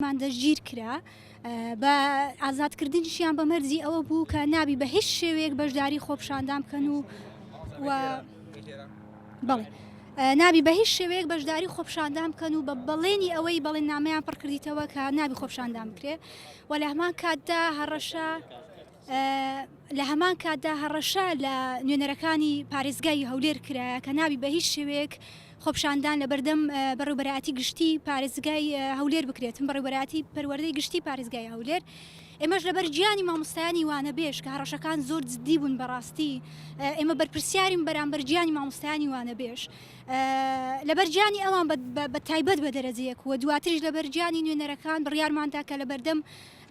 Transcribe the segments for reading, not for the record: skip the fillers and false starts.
نوێنەرەکانمان دەستگیر کرا بە ئازادکردنیشیان بە مەرجی ئەوە بوو کە نابی بە هیچ شێوەیەک بەشداری خۆپیشاندان بکەن و و بەڵێ نابی بە هیچ شێوەیەک بەشداری خۆپیشاندان بکەن و بە بەڵێنی ئەوەی بەڵێننامەیان پڕکردیتەوە کە نابی خۆپیشاندان بکرێ و لە هەمان کاتدا هەڕەشە لە هەمان کاتدا هەڕەشە لە نوێنەرەکانی پارێزگای هەولێر کرایە کە نابی بە هیچ شێوەیەک خۆپیشاندان لە بەردەم بەڕێوبەرایەتی گشتی پارێزگای هەولێر بکرێتن بەڕێوبەرایەتی پەروەردەی گشتی پارێزگای هەولێر ئێمەش لەبەر گیانی مامۆستایانی وانەبێژ کە هەڕەشەکان زۆر جدی بوون بەڕاستی ئێمە بەرپرسیارین بەرامبەر گیانی مامۆستایانی وانەبێژ لەبەر گیانی ئەوان بە تایبەت بە دەرەجەیەک و دواتریش لەبەر گیانی نوێنەرەکان بڕیارماندا کە لە بەردەم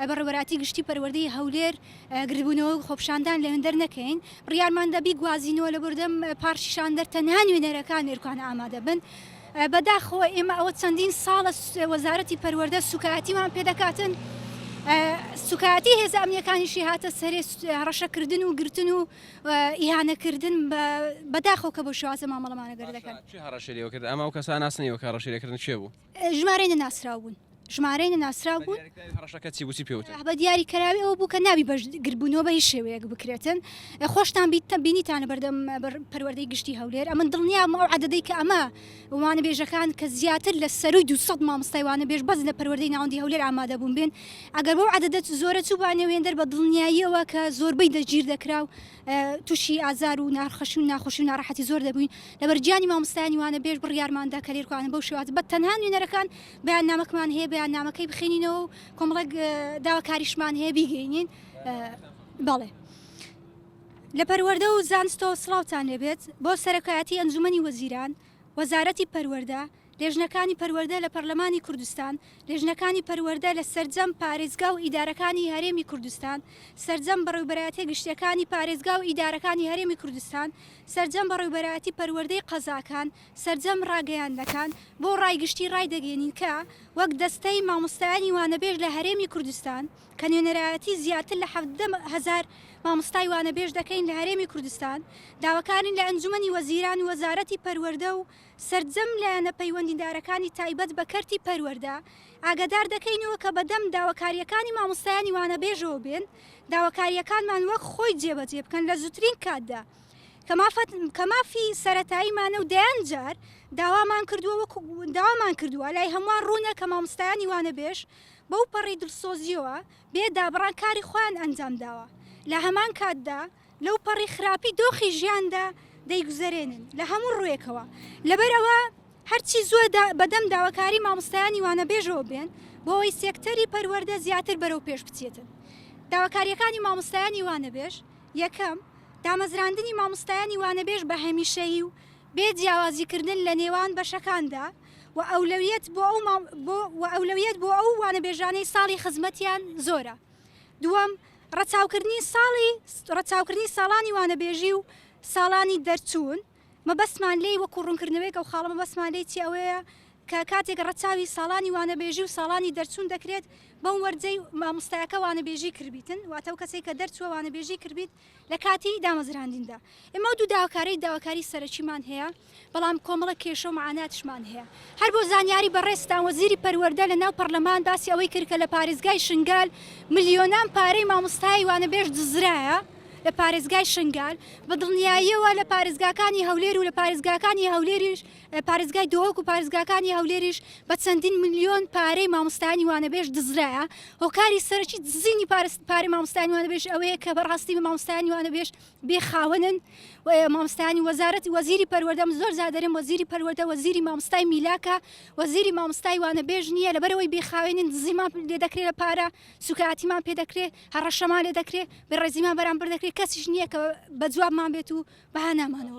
بەڕێوەبەرایەتی گشتی پەروەردەی هەولێر گردبوونەوە و خۆپیشاندان لەوێندەر نەکەین، بڕیارماندا بیگوازینەوە لە بەردەم پارکی شاندەر تەنها نوێنەرەکان ئێرکان ئامادە بن. بەداخەوە ئێمە ئەوە چەندین ساڵە وەزارەتی پەروەردە سوکایەتیمان پێدەکاتن، سوکایەتی هێزە ئەمنیەکانیشی هاتە سەرێ هەڕەشەکردن و گرتن و ئیهانەکردن بەداخەوە کە بەو شێوازە مامەڵەمان لەگەر دەکەن. کێ هەڕەشەی لێوە کرد؟ ئەمە ئەو کەسانە ناسن ئێوە کە هەڕەشەی لێکردن کێ بوو؟ ژمارەی نەناسراو بوون. ژمارەی نەناسراو بوون. هەڕەشەکە چی بوو چی پێ وتن؟ بە دیاریکراوی ئەوە بوو کە نابی بەش گربوونەوە بە هیچ شێوەیەک بکرێتن. خۆشتان بینیتان لە بەردەم پەروەردەی گشتی هەولێر. ئەمن دڵنیام ئەو عەدەدەی کە ئەمە وانەبێژەکان کە زیاتر لە سەرووی 200 مامۆستای وانەبێژ بەس لە پەروەردەی ناوەندی هەولێر ئامادە بوون بێن ئەگەر بەو عەدەدە زۆرە چووبا نێو هێندەر بە دڵنیاییەوە کە زۆربەی دەستگیر دەکرا و تووشی ئازار و ناخەشی و ناخۆشی و ناڕەحەتی زۆر دەبووین. لەبەر گیانی مامۆستایانی وانەبێژ بڕیارمان دا کە لێرکوانە بەو شێوازە بە تەنها نوێنەرەکان بەیاننامەکمان هەیە بەیاننامەکەی بخێنینەوە و کۆمەڵێک داواکاریشمان هەیە بیگەینین. بەڵێ. لە پەروەردە و زانستەوە سڵاوتان لێبێت بۆ سەرۆکایەتی ئەنجومەنی وەزیران، وەزارەتی پەروەردە، لێژنەکانی پەروەردە لە پەرلەمانی کوردستان، لێژنەکانی پەروەردە لە سەرجەم پارێزگا و ئیدارەکانی هەرێمی کوردستان، سەرجەم بەڕێوبەرایەتیە گشتیەکانی پارێزگا و ئیدارەکانی هەرێمی کوردستان، سەرجەم بەڕێوبەرایەتی پەروەردەی قەزاکان، سەرجەم ڕاگەیاندنەکان، بۆ ڕای گشتی ڕایدەگەیەنین کە، وەک دەستەی مامۆستایانی وانەبێژ لە هەرێمی کوردستان، کە نوێنەرایەتی زیاتر لە 17 هەزار مامۆستای وانەبێژ دەکەین لە هەرێمی کوردستان، داواکارین لە ئەنجومەنی وەزیران و وەزارەتی پەروەردە و سەرجەم لایەنە پەیوەندیدارەکانی تایبەت بە کەرتی پەروەردە ئاگادار دەکەینەوە کە بەدەم داواکارییەکانی مامۆستایانی وانەبێژەوە بێن، داواکارییەکانمان وەک خۆی جێبەجێ بکەن لە زووترین کاتدا کە مافی سەرەتاییمانە و دەیان جار داوامان کردووە وەکو داوامان کردووە لای هەمووان ڕوونە کە مامۆستایانی وانەبێژ بەو پەڕی دڵسۆزییەوە بێ دابڕان کاری خۆیان ئەنجام داوە لە هەمان کاتدا لەو پەڕی خراپی دۆخی ژیاندا دەیگوزەرێنن لە هەموو ڕووێکەوە، لەبەر ئەوە هەرچی زووە بەدەم داواکاری مامۆستایانی وانەبێژەوە بێن بۆ ئەوەی سێکتەری پەروەردە زیاتر بەرەو پێش بچێتن. داواکارییەکانی مامۆستایانی وانەبێژ، یەکەم، دامەزراندنی مامۆستایانی وانەبێژ بە هەمیشەیی و بێ جیاوازیکردن لە نێوان بەشەکاندا و ئەولەویەت بۆ ئەو و ئەولەویەت بۆ ئەو وانەبێژانەی ساڵی خزمەتیان زۆرە. دووەم، ڕەچاوکردنی ساڵی ڕەچاوکردنی ساڵانی وانەبێژی و ساڵانی دەرچوون، مەبەستمان لێی وەکو ڕوونکردنەوەیەک ئەو خاڵە مەبەستمان لێی چیە ئەوەیە کە کاتێک ڕەچاوی ساڵانی وانەبێژی و ساڵانی دەرچوون دەکرێت بەو مەرجەی مامۆستایەکە وانەبێژی کردبیتن واتە ئەو کەسەی کە دەرچووە وانەبێژی کردبیت لە کاتی دامەزراندندا ئێمە ئەو دوو داواکاریی داواکاری سەرەکیمان هەیە بەڵام کۆمەڵێک کێشە و مەعاناتشمان هەیە. هەر بۆ زانیاری بەڕێزتان وەزیری پەروەردە لە ناو پەڕلەمان باسی ئەوەی کرد کە لە پارێزگای شنگال ملیۆنان پارەی مامۆستای وانەبێژ دزرایە لە پارێزگای شنگال بە دڵنیاییەوە لە پارێزگاکانی هەولێر و لە پارێزگاکانی هەولێریش پارێزگای دهۆک و پارێزگاکانی هەولێریش بە چەندین ملیۆن پارەی مامۆستایانی وانەبێژ دزرایە هۆکاری سەرەکی دزینی پارەی مامۆستایانی وانەبێژ ئەوەیە کە بەڕاستی مامۆستایانی وانەبێژ بێ خاوەنن و مامۆستایانی وەزارەتی وەزیری پەروەردە من زۆر جار دەرێم وەزیری پەروەردە وەزیری مامۆستای میلاکە وەزیری مامۆستای وانەبێژ نییە لەبەرئەوەی بێ خاوێنین دزیمان لێ دەکرێ لە پارە سوکایەتیمان پێ دەکرێ هەڕەشەمان لێ دەکرێ بێ ڕێزیمان بەرامبەر دەکرێ کەسیش نییە کە بە جوابمان بێت و بەهانامانەوە.